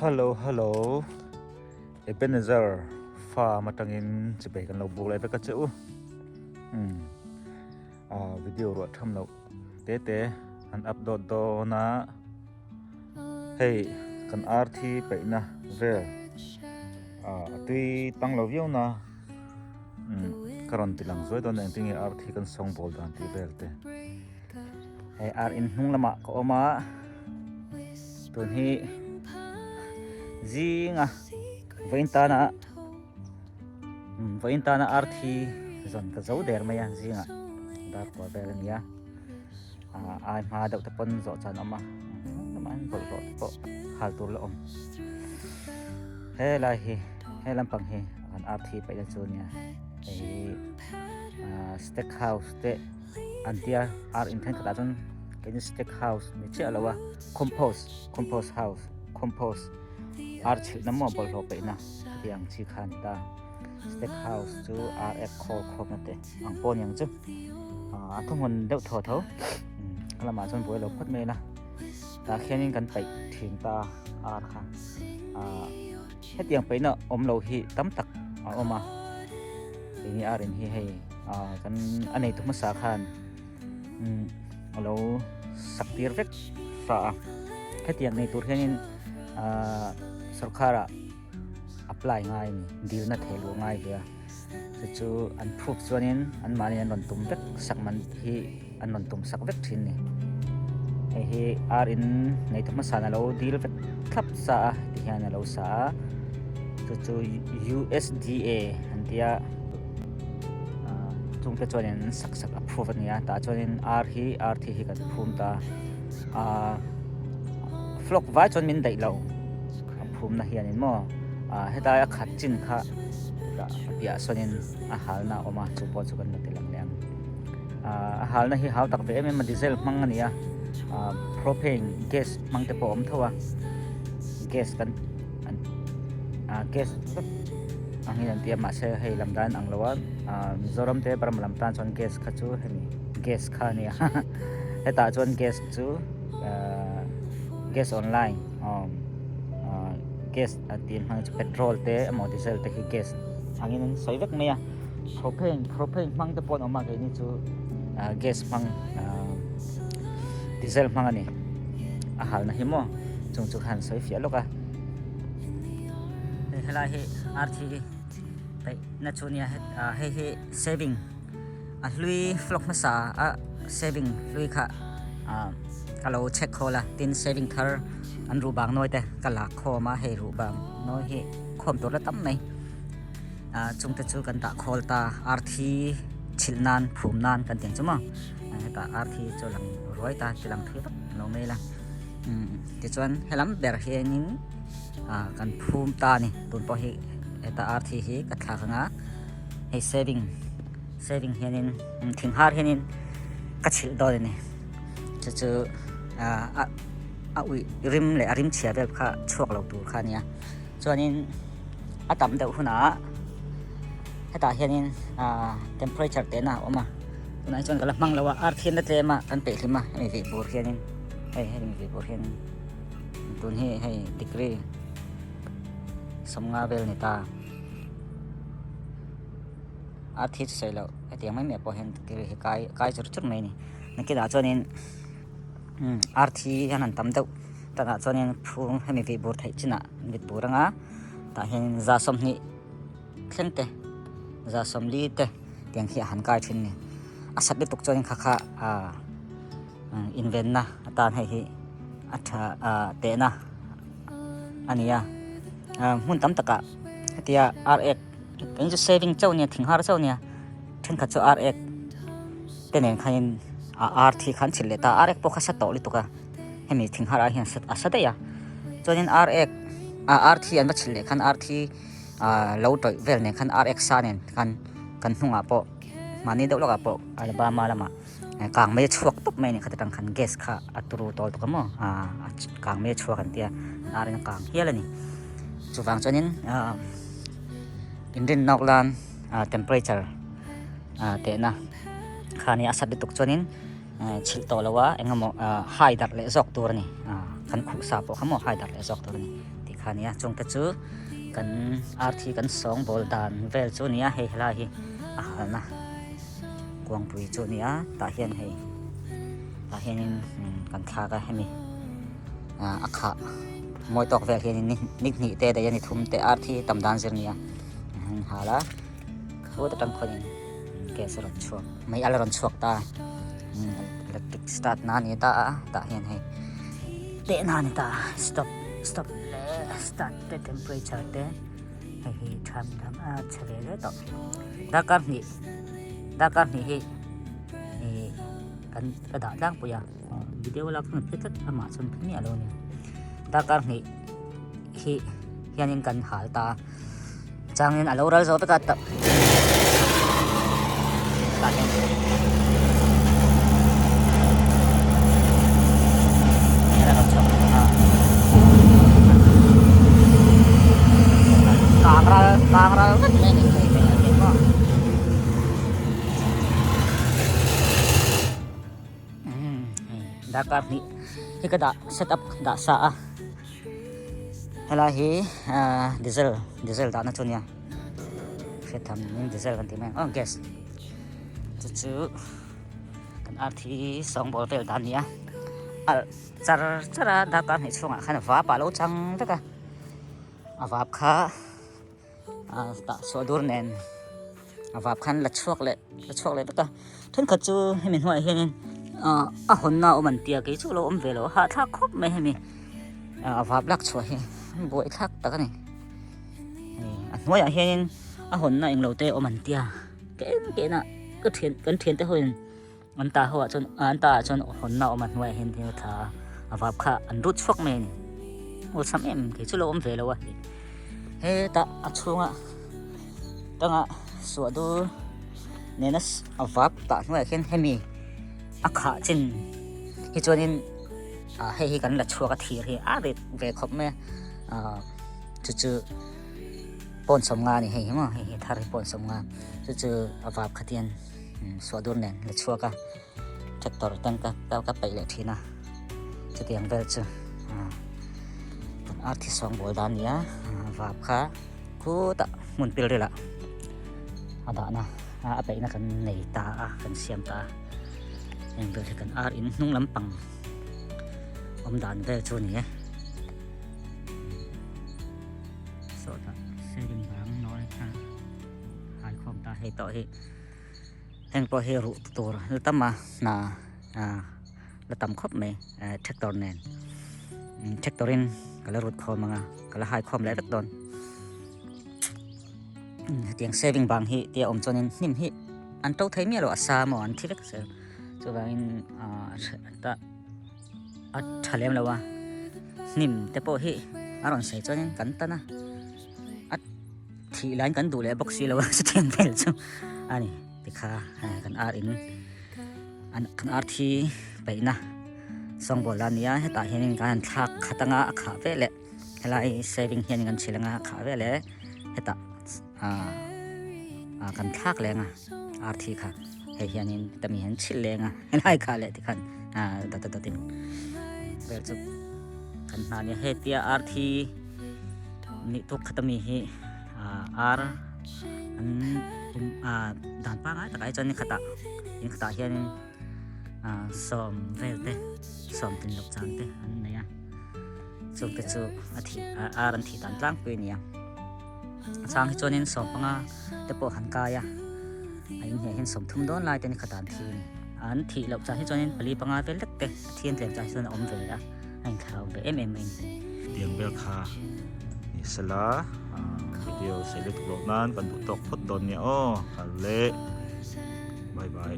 Hello hello Ebenezer farm atangin chipei kan lo buk leh vek a che u umm ah video ruah tham loh te te an upload dawn a hei kan ar thi peihna vel ah a tui tang lo viau na umm ka rawn ti lang zuai dawn a engtin nge ar thi kan sawngbawl dan tih vel te. Hei ar in hnung lamah ka awm a tun hi zinga vawiin tana vawiin tana ar thi zawn ka zo der mai a zingah dar kua vel a nia ai hma deuh te pawn zawh chan a awm a lamah hian bawlhhlawh te pawh hal tur la awm helai hi he lampang hi an ar thi paih na chu a nia hei hi stag house te. An tia ar in thenkhatah chuan keini steak house ni chiah lo a compost compost house compost ar chhilhna maw bawlhhlawh peihna hetiang ang chi kha a ni ta steak house chu ar ek khawl khawpna te ang pawh a ni ang chu ah a thuhmun deuh thaw tho a lamah chuan buai lo phawt mai ila tah khianin kan paih thin ta ar kha ah hetiang paihna awm lo hi tam tak a awm a keini ar in hi hei. Ah kan a neitu hmasa khan umm a lo sak tir vek sa a hetiang nei tur hianin ah sawrkharah apply ngai a ni dilna thei luh ngai ve a chu chu an proof chuanin anmahni an rawn tum vek sak man hi an rawn tum sak vek thin a ni hei hi ar in neitu hmasa a lo dil vek thlap sa a tihian a lo sa a chu chu U_S_D_A an tia. Chungte chuanin an sak sak a phup a ni a tah chuanin ar hi ar thi hi kan phum ta a flock vai chuan min daih lo a phumna hianin maw ah hetlai a khat chin kha tah a piahah sawnin a halna a awm a chu pawh chu kan la ti lang leh ang ah a halna hi hau tak ve em em a diesel hmang a ni a ah propane gas hmang te pawh a awm tho a gas kan an ah gas vek angin an ti a mahse hei lam dan ang lo a ah Mizoram te Burma lam tan chuan gas kha chu hemi gas kha a nia hetah chuan gas chu ah gas online awm ah gas a tih hmang chu petrol te emaw diesel te hi gas angin an sawi vek mai a propane propane hmang te pawh an awm a keini chu ah gas hmang ah diesel hmang a ni a halna hi maw chung chu khan sawi fiah lawk a. Hei helai hi arthi peih na chu nia hei hi saving a hlui vlog hmasa a saving hlui kha ah ka lo check khawl a tin saving thar an ruh bang nawi te ka lak khawm a hei ruh bang nawi hi khawm tur la tam mai ah chung te chu kan dah khawl ta arthi chhilh nan phum nan kan tih ang chu maw hetah arthi chu a lang ruai ta ti lang thui vak lo mai ila umm tichuan helam ber hianin. ah kan phum ta a ni tun pawh hi heta ar thi hi ka thlak anga hei saving saving hianin thing har hianin ka chhilh dawn a ni chu chu ah a a uih rim leh a rim chhia vel kha chhuak lo tur kha a nia chuanin a tam deuh hunah hetah hianin ah temperature teh na a awm a tunah hi chuan ka la hmang lo a ar thian na tlem a kan peih hlim a hemi vih bur hianin hei hemi vih bur hianin. Tun hi hei degree sawmnga vel ni ta a thi chu sawi loh hetiang mai mai pawh hian degree hi kai kai chur chur mai a ni nakinah chuanin umm ar thi hian an tam deuh takah chuanin phung hemi vih bur theih chinah an vit bur anga tah hianin za 20 thleng te za 40 te tiang hi a han kai thin a ni a sat lutuk chuanin kha kha ahh. Invenna atan hei hi a tha ah tehna a ni a hmun tam takah hetia ar ek eng chu saving chauh ania thing har chauh ania thenkhat chu ar ek te nen khanin a ar thi kha an chhilh leh ta a ar ek pawh kha sa tawh lutuk a hemi thing har ah hian a sa daih a chuanin ar ek ah ar thi an va chhilh leh khan ar thi ah lo tawih vel nen khan ar ek sa nen khan kan hnungah pawh mahni deuh lawkah pawh Alabama lamah. Kang mai a chhuak tawp mai a ni kha tang khan gas kha a turu tawl tawk a maw ah kang mai a chhuak an tia ar in a kang hial a ni chuvang chuanin ah inrin nawk lan ah temperature ah tehna khani a sat lutuk chuanin chhilh tawh lo a eng emaw ah hai darh leh zawk tur a ni ah kan khuh sa pawh kha maw hai darh leh zawk tur a ni tih kha. kha a nia chungte chu kan arthi kan sawngbawl dan vel chu a ni a hei helai hi a halna kuangpui chu a ni a tah hian hei tah hianin kan thlak a hemi a khah mawi tawk vel hianin ni hnih te daih a ni thum te arthi tam dan zir a ni a an hal a khut atang khuanin gas a rawn chhuak mei a la rawn chhuak ta electric start na a ni ta a tah hian hei tehna a ni ta a stop stop leh start te temperature te hei hi tham tham a chhe ve hle tawh darkar hnih darkar hnih hi ih kan ka dah tlangpui a video lak hnu phet tlat amah chuan phet miah lo a ni darkar hnih hi hianin kan hal ta a changin a lo ral zo vek a tah hian kang ral kang ral vek mai a ni thei thei a ni maw darkar hnih hi ka dah set up dah sa a. Helai hi ahh diesel diesel dahna chu a nia hriat tham in diesel kan tih mai ang aw gas chu chu kan arthi sawngbawl vel dan a ni a alh char char a darkar hnih chhungah khan vap ah a lo chang vek a a vap kha ah tah chhuah dur nen a vap khan la chhuak leh la chhuak leh vek a thenkhat chu hemi hnuaiah hianin ah a hawnna a awm an tia kei chu a lo awm ve lo a hahthlak khawp mai hemi ah vap lak chhuah hi buai thlak tak a ni a hnuaiah hianin a hawnna englo te a awm an tia tlem tena ka thian kan thian te hoin an ta ho ah chuan an ta ah chuan hawnna a awm a hnuaiah hian thil thla a vap kha an rut chhuak mai a ni awlsam em kei chu lo awm ve lo a hetah a chhunga tanga suah dur nena a vap tah hnuaiah khian hemi a khah chin hi chuanin ah hei hi kan la chhuak a thir hi a rit ve khawp mai a ah chu chu pawn sawmnga a ni hei hi maw hei hi thar hi pawn sawmnga chu chu a vap khat hian suah dur nen la chhuak a tractor ten ka ka peih leh thin a chutiang vel chu kan arthi sawng bawl dan a ni a vap kha khutah hmun pil rilah a dahna a peihna kan nei ta a kan siam ta a heng vel hi kan ar in hnung lampang awm dan vel chu a ni e sawtah saving bang nawi kha hai khawm ta hei tawh hi. Heng pawh hi ruh tur la tam a hna la tam khawp mai tractor nen tractor in ka la rut khawm ang a ka la hai khawm leh vek dawn hetiang saving bang hi tia awm chuanin hnim hi an to thei miah lo a sa maw an thi vek zel chuvangin a tha lem lo a hnim te pawh hi a rawn sawi chuanin kan tan a. A thih laiin kan duh leh bawk si lo a chutiang vel chu a ni tikha kan ar in kan ar thi peihna sawngbawl a nia hetah hianin kan han thlak khat anga a khah vek leh helai saving hianin kan chhilh anga a khah vek leh hetah ah kan thlak leh anga ar thi kha hei hianin heta mi hian chhilh leh anga helai kha leh tikhan dawt dawt dawtin vel chu kan hna a nia hetia ar thi. Nih tuk khat ami hi ar an dan pangai takah hi chuan ni khatah in khatah hianin sawm vel te sawm tin luk chan te an nei a chung te chu a thih ar an thih dan tlangpui a ni a a chang hi chuanin sawm panga te pawh han kai a a inhniah hian sawm thum dawn lai te ni khatah an thi a ni an thih loh chang hi chuanin pali panga vel lek te a thian tlem chang hi chuan a awm ve a. A inthlau ve em em mai ni. Tiang vel kha ni sela video sei lutuk loh nan kan duh tawk phawt dawn nia aw kal leh bye bye.